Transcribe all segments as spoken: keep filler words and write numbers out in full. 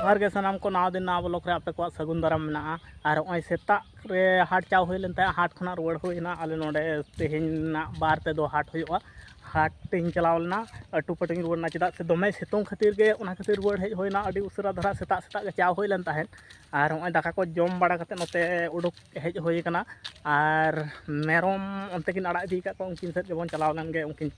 ᱡᱚᱦᱟᱨ ᱜᱮ ᱥᱟᱱᱟᱢ ᱠᱚ, ᱱᱟᱣᱟ ᱫᱤᱱ ᱱᱟᱣᱟ ᱵᱞᱚᱜ ᱨᱮ ᱟᱯᱮ ᱠᱚᱣᱟᱜ ᱥᱟᱹᱜᱩᱱ ᱫᱟᱨᱟᱢ ᱢᱮᱱᱟᱜᱼᱟ᱾ ᱟᱨ ᱱᱚᱜᱼᱚᱭ ᱥᱮᱛᱟᱜ ᱨᱮ ᱦᱟᱴ ᱪᱟᱣ ᱦᱩᱭ ᱞᱮᱱ ᱛᱟᱦᱮᱸᱫ, ᱦᱟᱴ ᱠᱷᱚᱱᱟᱜ ᱨᱩᱣᱟᱹᱲ ᱦᱩᱭ ᱮᱱᱟ᱾ ᱟᱞᱮ ᱱᱚᱰᱮ ᱛᱮᱦᱮᱧ ᱨᱮᱱᱟᱜ ᱵᱟᱨ ᱛᱮᱫᱚ ᱦᱟᱴ ᱦᱩᱭᱩᱜᱼᱟ᱾ ᱦᱟᱴ ᱛᱮᱧ ᱪᱟᱞᱟᱣ ᱞᱮᱱᱟ, ᱟᱹᱴᱩ ᱯᱟᱹᱴᱩᱧ ᱨᱩᱣᱟᱹᱲ ᱮᱱᱟ, ᱪᱮᱫᱟᱜ ᱥᱮ ᱫᱚᱢᱮ ᱥᱤᱛᱩᱝ ᱠᱷᱟᱹᱛᱤᱨ ᱜᱮ, ᱚᱱᱟ ᱠᱷᱟᱹᱛᱤᱨ ᱨᱩᱣᱟᱹᱲ ᱦᱮᱡ ᱦᱩᱭᱱᱟ᱾ ᱟᱹᱰᱤ ᱩᱥᱟᱹᱨᱟ ᱫᱷᱟᱨᱟ ᱥᱮᱛᱟᱜ ᱥᱮᱛᱟᱜ ᱜᱮ ᱪᱟᱣ ᱦᱩᱭ ᱞᱮᱱ ᱛᱟᱦᱮᱸᱫ᱾ ᱟᱨ ᱱᱚᱜᱼᱚᱭ ᱫᱟᱠᱟ ᱠᱚ ᱡᱚᱢ ᱵᱟᱲᱟ ᱠᱟᱛᱮᱫ ᱱᱚᱛᱮ ᱩᱰᱩᱠ ᱦᱮᱡ ᱦᱩᱭ ᱠᱟᱱᱟ᱾ ᱟᱨ ᱢᱮᱨᱚᱢ ᱚᱱᱛᱮ ᱠᱤᱱ ᱟᱲᱟᱜ ᱤᱫᱤ ᱟᱠᱟᱫ ᱠᱚᱣᱟ, ᱩᱱᱠᱤᱱ ᱥᱮᱫ ᱜᱮᱵᱚᱱ ᱪᱟᱞᱟᱣ ᱞᱮᱱ ᱜᱮ᱾ ᱩᱱᱠᱤᱱ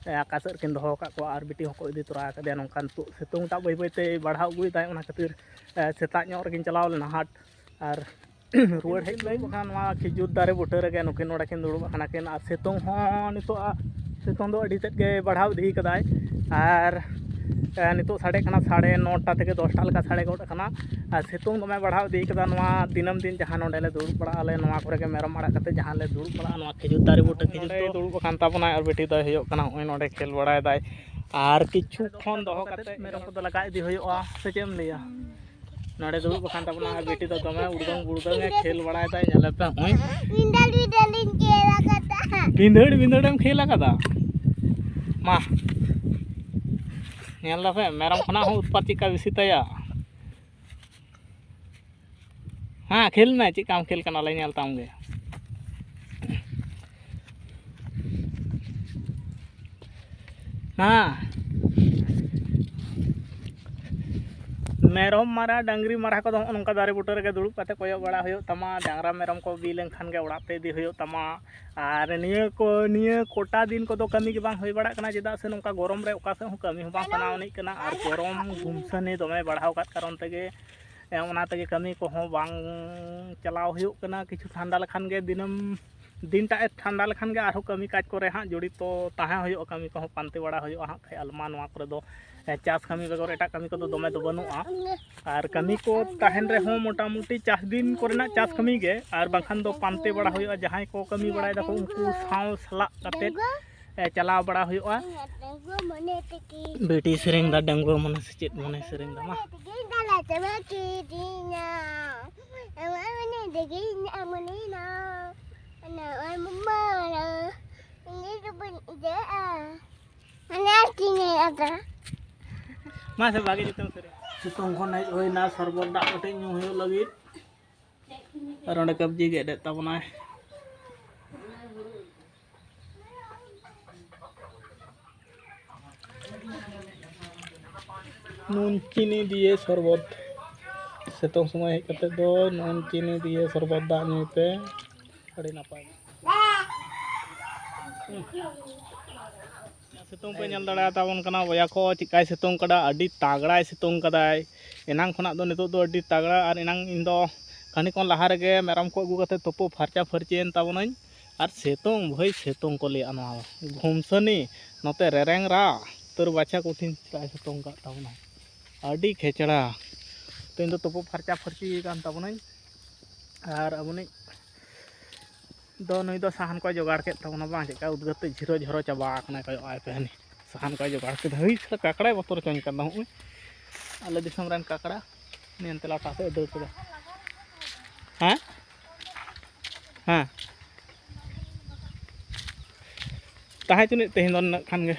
ᱮ, ᱚᱠᱟ ᱥᱮᱫ ᱨᱮᱠᱤᱱ ᱫᱚᱦᱚ ᱟᱠᱟᱫ ᱠᱚᱣᱟ, ᱟᱨ ᱵᱤᱴᱤ ᱦᱚᱸᱠᱚ ᱤᱫᱤ ᱛᱚᱨᱟ ᱟᱠᱟᱫᱮᱭᱟ᱾ ᱱᱚᱝᱠᱟ ᱱᱤᱛᱚᱜ ᱥᱤᱛᱩᱝ ᱴᱟᱜ ᱵᱟᱹᱭ ᱵᱟᱹᱭ ᱛᱮᱭ ᱵᱟᱲᱦᱟᱣ ᱟᱹᱜᱩᱭᱮᱫᱟᱭ, ᱚᱱᱟ ᱠᱷᱟᱹᱛᱤᱨ ᱮ, ᱥᱮᱛᱟᱜ ᱧᱚᱜ ᱨᱮᱠᱤᱱ ᱪᱟᱞᱟᱣ ᱞᱮᱱᱟ ᱦᱟᱴ᱾ ᱟᱨ ᱨᱩᱣᱟᱹᱲ ᱦᱮᱡ ᱞᱟᱹᱜᱤᱫ ᱵᱟᱠᱷᱟᱱ ᱱᱚᱣᱟ ᱠᱷᱤᱡᱩᱨ ᱫᱟᱨᱮ ᱵᱩᱴᱟᱹ ᱨᱮᱜᱮ ᱱᱩᱠᱤᱱ ᱱᱚᱰᱮ ᱠᱤᱱ ᱫᱩᱲᱩᱵ ᱟᱠᱟᱱᱟ ᱠᱤᱱ᱾ ᱟᱨ ᱥᱤᱛᱩᱝ ᱦᱚᱸ ᱱᱤᱛᱚᱜ ᱟ, ᱥᱤᱛᱩᱝ ᱫᱚ ᱟᱹᱰᱤ ᱛᱮᱫ ᱜᱮ ᱵᱟᱲᱦᱟᱣ ᱤᱫᱤ ᱠᱟᱫᱟᱭ᱾ ᱟᱨ ᱮ, ᱱᱤᱛᱚᱜ ᱥᱟᱰᱮ ᱠᱟᱱᱟ ᱥᱟᱲᱮ ᱱᱚᱴᱟ ᱛᱷᱮᱠᱮ ᱫᱚᱥᱴᱟ ᱞᱮᱠᱟ ᱥᱟᱰᱮ ᱜᱚᱫ ᱟᱠᱟᱱᱟ᱾ ᱟᱨ ᱥᱤᱛᱩᱝ ᱫᱚᱢᱮ ᱵᱟᱲᱦᱟᱣ ᱤᱫᱤ ᱠᱟᱫᱟ᱾ ᱱᱚᱣᱟ ᱫᱤᱱᱟᱹᱢ ᱫᱤᱱ ᱡᱟᱦᱟᱸ ᱱᱚᱰᱮ ᱞᱮ ᱫᱩᱲᱩᱵ ᱵᱟᱲᱟᱜ ᱟᱞᱮ, ᱱᱚᱣᱟ ᱠᱚᱨᱮ ᱜᱮ ᱢᱮᱨᱚᱢ ᱟᱲᱟᱜ ᱠᱟᱛᱮ ᱡᱟᱦᱟᱸ ᱞᱮ ᱫᱩᱲᱩᱵ ᱵᱟᱲᱟᱜᱼᱟ, ᱱᱚᱣᱟ ᱠᱷᱤᱡᱩᱨ ᱫᱟᱨᱮ ᱵᱩᱴᱟᱹ ᱠᱷᱤᱡᱩᱨ ᱱᱚᱰᱮ ᱫᱚ ᱫᱩᱲᱩᱵ ᱟᱠᱟᱱ ᱛᱟᱵᱚᱱᱟᱭ ᱟᱨ ᱵᱤᱴᱤ ᱫᱚᱭ ᱦᱩᱭᱩᱜ ᱠᱟᱱᱟ, ᱱᱚᱜᱼᱚᱭ ᱱᱚᱰᱮ ᱠᱷᱮᱞ ᱵᱟᱲᱟᱭᱮᱫᱟᱭ᱾ ᱟᱨ ᱠᱤᱪᱷᱩ ᱠᱷᱚᱱ ᱫᱚᱦᱚ ᱠᱟᱛᱮ ᱢᱮᱨᱚᱢ ᱠᱚᱫᱚ ᱞᱟᱜᱟ ᱤᱫᱤ ᱦᱩᱭᱩᱜᱼᱟ, ᱥᱮ ᱪᱮᱫ ᱮᱢ ᱞᱟᱹᱭᱟ? ᱱᱚᱰᱮ ᱫᱩᱲᱩᱵ ᱟᱠᱟᱱ ᱛᱟᱵᱚᱱᱟ ᱟᱨ ᱵᱤᱴᱤ ᱫᱚ ᱫᱚᱢᱮ ᱩᱲᱫᱟᱹᱝ ᱵᱩᱲᱫᱟᱹᱝ ᱮ ᱠᱷᱮᱞ ᱵᱟᱲᱟᱭᱮᱫᱟᱭ, ᱧᱮᱞᱮ ᱯᱮ, ᱱᱚᱜᱼᱚᱭ᱾ ᱵᱤᱸᱫᱟᱹᱲ ᱵᱤᱸᱫᱟᱹᱲ ᱤᱧ ᱠᱷᱮᱞ ᱟᱠᱟᱫᱟ᱾ ᱵᱷᱤᱸᱫᱟᱹᱲ ᱵᱷᱤᱸᱫᱟᱹᱲᱮᱢ ᱠᱷᱮᱞ ᱟᱠᱟᱫᱟ? ᱢᱟ, ᱧᱮᱞ ᱫᱟᱯᱮ, ᱢᱮᱨᱚᱢ ᱠᱷᱚᱱᱟᱜ ᱦᱚᱸ ᱩᱛᱯᱟᱛ ᱪᱮᱫᱠᱟ ᱵᱮᱥᱤ ᱛᱟᱭᱟ᱾ ᱦᱮᱸ, ᱠᱷᱮᱞ ᱢᱮ, ᱪᱮᱫ ᱞᱮᱠᱟᱢ ᱠᱷᱮᱞ ᱠᱟᱱᱟ, ᱞᱮ ᱧᱮᱞ ᱛᱟᱢ ᱜᱮ᱾ ᱦᱮᱸ, ᱢᱮᱨᱚᱢ ᱢᱟᱨᱟ, ᱰᱟᱹᱝᱨᱤ ᱢᱟᱨᱟ ᱠᱚᱫᱚ ᱦᱚᱸᱜᱼᱚ ᱱᱚᱝᱠᱟ ᱫᱟᱨᱮ ᱵᱩᱴᱟᱹ ᱨᱮᱜᱮ ᱫᱩᱲᱩᱵ ᱠᱟᱛᱮ ᱠᱚᱭᱚᱜ ᱵᱟᱲᱟ ᱦᱩᱭᱩᱜ ᱛᱟᱢᱟ᱾ ᱰᱟᱝᱨᱟ ᱢᱮᱨᱚᱢ ᱠᱚ ᱵᱤ ᱞᱮᱱᱠᱷᱟᱱ ᱜᱮ ᱚᱲᱟᱜ ᱛᱮ ᱤᱫᱤ ᱦᱩᱭᱩᱜ ᱛᱟᱢᱟ᱾ ᱟᱨ ᱱᱤᱭᱟᱹ ᱠᱚ, ᱱᱤᱭᱟᱹ ᱠᱚᱴᱟ ᱫᱤᱱ ᱠᱚᱫᱚ ᱠᱟᱹᱢᱤ ᱜᱮ ᱵᱟᱝ ᱦᱩᱭ ᱵᱟᱲᱟᱜ ᱠᱟᱱᱟ, ᱪᱮᱫᱟᱜ ᱥᱮ ᱱᱚᱝᱠᱟ ᱜᱚᱨᱚᱢ ᱨᱮ ᱚᱠᱟ ᱥᱮᱫ ᱦᱚᱸ ᱠᱟᱹᱢᱤ ᱦᱚᱸ ᱵᱟᱝ ᱥᱟᱱᱟ ᱟᱹᱱᱤᱡ ᱠᱟᱱᱟ᱾ ᱟᱨ ᱜᱚᱨᱚᱢ ᱜᱩᱢᱥᱟᱹᱱᱤ ᱫᱚᱢᱮ ᱵᱟᱲᱦᱟᱣ ᱟᱠᱟᱫ ᱠᱟᱨᱚᱱ ᱛᱮᱜᱮ, ᱮ, ᱚᱱᱟ ᱛᱮᱜᱮ ᱠᱟᱹᱢᱤ ᱠᱚᱦᱚᱸ ᱵᱟᱝ ᱪᱟᱞᱟᱣ ᱦᱩᱭᱩᱜ ᱠᱟᱱᱟ᱾ ᱠᱤᱪᱷᱩ ᱴᱷᱟᱱᱰᱟ ᱞᱮᱠᱷᱟᱱ ᱜᱮ, ᱫᱤᱱᱟᱹᱢ ᱫᱤᱱᱴᱟᱜ ᱮ ᱴᱷᱟᱱᱰᱟ ᱞᱮᱠᱷᱟᱱ ᱜᱮ ᱟᱨᱦᱚᱸ ᱠᱟᱹᱢᱤ ᱠᱟᱡᱽ ᱠᱚᱨᱮ ᱦᱟᱸᱜ ᱡᱚᱲᱤᱛᱚ ᱛᱟᱦᱮᱸ ᱦᱩᱭᱩᱜᱼᱟ, ᱠᱟᱹᱢᱤ ᱠᱚᱦᱚᱸ ᱯᱟᱱᱛᱮ ᱵᱟᱲᱟ ᱦᱩᱭᱩᱜᱼᱟ ᱦᱟᱸᱜ᱾ ᱠᱷᱟᱡ ᱟᱞᱢᱟ ᱱᱚᱣᱟ ᱠᱚᱨᱮ ᱫᱚ, ᱮ, ᱪᱟᱥ ᱠᱟᱹᱢᱤ ᱵᱮᱜᱚᱨ ᱮᱴᱟᱜ ᱠᱟᱹᱢᱤ ᱠᱚᱫᱚ ᱫᱚᱢᱮ ᱫᱚ ᱵᱟᱹᱱᱩᱜᱼᱟ᱾ ᱟᱨ ᱠᱟᱹᱢᱤ ᱠᱚ ᱛᱟᱦᱮᱱ ᱨᱮᱦᱚᱸ ᱢᱚᱴᱟᱢᱩᱴᱤ ᱪᱟᱥ ᱫᱤᱱ ᱠᱚᱨᱮᱱᱟᱜ ᱪᱟᱥ ᱠᱟᱹᱢᱤ ᱜᱮ, ᱟᱨ ᱵᱟᱝᱠᱷᱟᱱ ᱫᱚ ᱯᱟᱱᱛᱮ ᱵᱟᱲᱟ ᱦᱩᱭᱩᱜᱼᱟ᱾ ᱡᱟᱦᱟᱸᱭ ᱠᱚ ᱠᱟᱹᱢᱤ ᱵᱟᱲᱟᱭ ᱫᱟᱠᱚ ᱩᱱᱠᱩ ᱥᱟᱶ ᱥᱟᱞᱟᱜ ᱠᱟᱛᱮ, ᱮ, ᱪᱟᱞᱟᱣ ᱵᱟᱲᱟ ᱦᱩᱭᱩᱜᱼᱟ᱾ ᱰᱟᱺᱜᱩᱣᱟᱹ ᱢᱚᱱᱮ ᱛᱮᱜᱮ ᱵᱤᱴᱤ ᱥᱮᱨᱮᱧ ᱫᱟ, ᱰᱟᱺᱜᱩᱣᱟᱹ ᱢᱚᱱᱮ ᱥᱮ ᱪᱮᱫ ᱢᱚᱱᱮ ᱥᱮᱨᱮᱧ ᱫᱟ, ᱢᱟ᱾ ᱰᱟᱺᱜᱩᱣᱟᱹ ᱢᱚᱱᱮ ᱛᱮᱜᱮ ᱫᱟᱞᱟ ᱪᱟᱵᱟ ᱠᱤᱫᱤᱧᱟ᱾ ᱟᱢᱟᱜ ᱢᱚᱱᱮ ᱛᱮᱜᱮ ᱤᱧᱟᱜ ᱢᱚᱱᱮ ᱮᱱᱟ᱾ ᱚᱱᱟ ᱚᱞ ᱢᱟᱢᱟ ᱚᱲᱟᱜ᱾ ᱤᱧ ᱫᱚ ᱵᱟᱹᱧ ᱤᱭᱟᱹᱜᱼᱟ᱾ ᱢᱟᱱᱮ ᱟᱨᱠᱤ ᱧᱮᱞ ᱟᱫᱟ᱾ ᱢᱟ ᱥᱮ ᱵᱷᱟᱜᱮ ᱡᱩᱛᱮᱢ ᱥᱮᱨᱮᱧ᱾ ᱥᱤᱛᱩᱝ ᱠᱷᱚᱱ ᱦᱮᱡ ᱦᱩᱭᱱᱟ, ᱥᱚᱨᱵᱚᱛ ᱫᱟᱜ ᱠᱟᱹᱴᱤᱡ ᱧᱩ ᱦᱩᱭᱩᱜ ᱞᱟᱹᱜᱤᱫ᱾ ᱟᱨ ᱚᱸᱰᱮ ᱠᱟᱵᱽᱡᱤ ᱜᱮᱫ ᱮᱫ ᱛᱟᱵᱚᱱᱟᱭ᱾ ᱱᱩᱱ ᱪᱤᱱᱤ ᱫᱤᱭᱮ ᱥᱚᱨᱵᱚᱛ᱾ ᱥᱤᱛᱩᱝ ᱥᱚᱢᱚᱭ ᱦᱮᱡ ᱠᱟᱛᱮ ᱫᱚ ᱱᱩᱱ ᱪᱤᱱᱤ ᱫᱤᱭᱮ ᱥᱚᱨᱵᱚᱛ ᱫᱟᱜ ᱧᱩᱭ ᱯᱮ, ᱟᱹᱰᱤ ᱱᱟᱯᱟᱭ᱾ ᱥᱤᱛᱩᱝ ᱯᱮ ᱧᱮᱞ ᱫᱟᱲᱮᱭᱟᱛᱟᱵᱚᱱ ᱠᱟᱱᱟ ᱵᱚᱭᱦᱟ ᱠᱚ, ᱪᱮᱫᱠᱟᱭ ᱥᱤᱛᱩᱝ ᱠᱟᱫᱟ, ᱟᱹᱰᱤ ᱛᱟᱜᱲᱟᱭ ᱥᱤᱛᱩᱝ ᱠᱟᱫᱟᱭ᱾ ᱮᱱᱟᱝ ᱠᱷᱚᱱᱟᱜ ᱫᱚ ᱱᱤᱛᱚᱜ ᱫᱚ ᱟᱹᱰᱤ ᱛᱟᱜᱲᱟ᱾ ᱟᱨ ᱮᱱᱟᱝ ᱤᱧ ᱫᱚ ᱠᱷᱟᱹᱱᱤ ᱠᱷᱚᱱ ᱞᱟᱦᱟ ᱨᱮᱜᱮ ᱢᱮᱨᱚᱢ ᱠᱚ ᱟᱹᱜᱩ ᱠᱟᱛᱮ ᱛᱩᱯᱩ ᱯᱷᱟᱨᱪᱟ ᱯᱷᱟᱹᱨᱪᱤᱭᱮᱱ ᱛᱟᱵᱚᱱᱟᱹᱧ᱾ ᱟᱨ ᱥᱤᱛᱩᱝ ᱵᱷᱟᱹᱭ ᱥᱤᱛᱩᱝ ᱠᱚ ᱞᱟᱹᱭᱟ ᱱᱚᱣᱟ ᱫᱚ᱾ ᱜᱷᱩᱢᱥᱟᱹᱱᱤ, ᱱᱚᱛᱮ ᱨᱮᱨᱮᱝ ᱨᱟ, ᱩᱛᱟᱹᱨ ᱵᱟᱪᱷᱟ ᱠᱚᱴᱷᱤᱱ ᱪᱮᱫᱟᱜ ᱥᱤᱛᱩᱝ ᱠᱟᱜ ᱛᱟᱵᱚᱱᱟ, ᱟᱹᱰᱤ ᱠᱷᱮᱪᱲᱟ᱾ ᱛᱮᱦᱮᱧ ᱫᱚ ᱛᱩᱯᱩ ᱯᱷᱟᱨᱪᱟ ᱯᱷᱟᱹᱨᱪᱤ ᱠᱟᱱ ᱛᱟᱵᱚᱱᱟᱹᱧ᱾ ᱟᱨ ᱟᱵᱚᱱᱤᱡ ᱫᱚ ᱱᱩᱭ ᱫᱚ ᱥᱟᱦᱟᱱ ᱠᱚᱭ ᱡᱚᱜᱟᱲ ᱠᱮᱫ ᱛᱟᱵᱚᱱᱟ, ᱵᱟᱝ ᱪᱮᱫᱠᱟ ᱩᱫᱽᱜᱟᱹᱨ ᱛᱮ ᱡᱷᱤᱨᱚ ᱡᱷᱚᱨᱚ ᱪᱟᱵᱟ ᱟᱠᱟᱱᱟᱭ, ᱠᱚᱭᱚᱜ ᱟᱭ ᱯᱮ ᱦᱟᱹᱱᱤ᱾ ᱥᱟᱦᱟᱱ ᱠᱚᱭ ᱡᱚᱜᱟᱲ ᱠᱮᱫᱟ᱾ ᱦᱟᱹᱭ ᱥᱟᱞᱟ, ᱠᱟᱠᱲᱟᱭ ᱵᱚᱛᱚᱨ ᱦᱚᱪᱚᱧ ᱠᱟᱱᱟ᱾ ᱦᱚᱸᱜᱼᱚᱭ ᱟᱞᱮ ᱫᱤᱥᱚᱢ ᱨᱮᱱ ᱠᱟᱠᱲᱟ ᱱᱤᱭᱟᱹ ᱛᱮ ᱞᱟᱴᱟ ᱥᱮᱫ ᱮ ᱫᱟᱹᱲ ᱠᱮᱫᱟ᱾ ᱦᱮᱸ? ᱦᱮᱸ᱾ ᱛᱟᱦᱮᱸ ᱦᱚᱪᱚᱱᱤᱡ, ᱛᱮᱦᱮᱧ ᱫᱚ ᱱᱤᱱᱟᱹᱜ ᱠᱷᱟᱱ ᱜᱮ᱾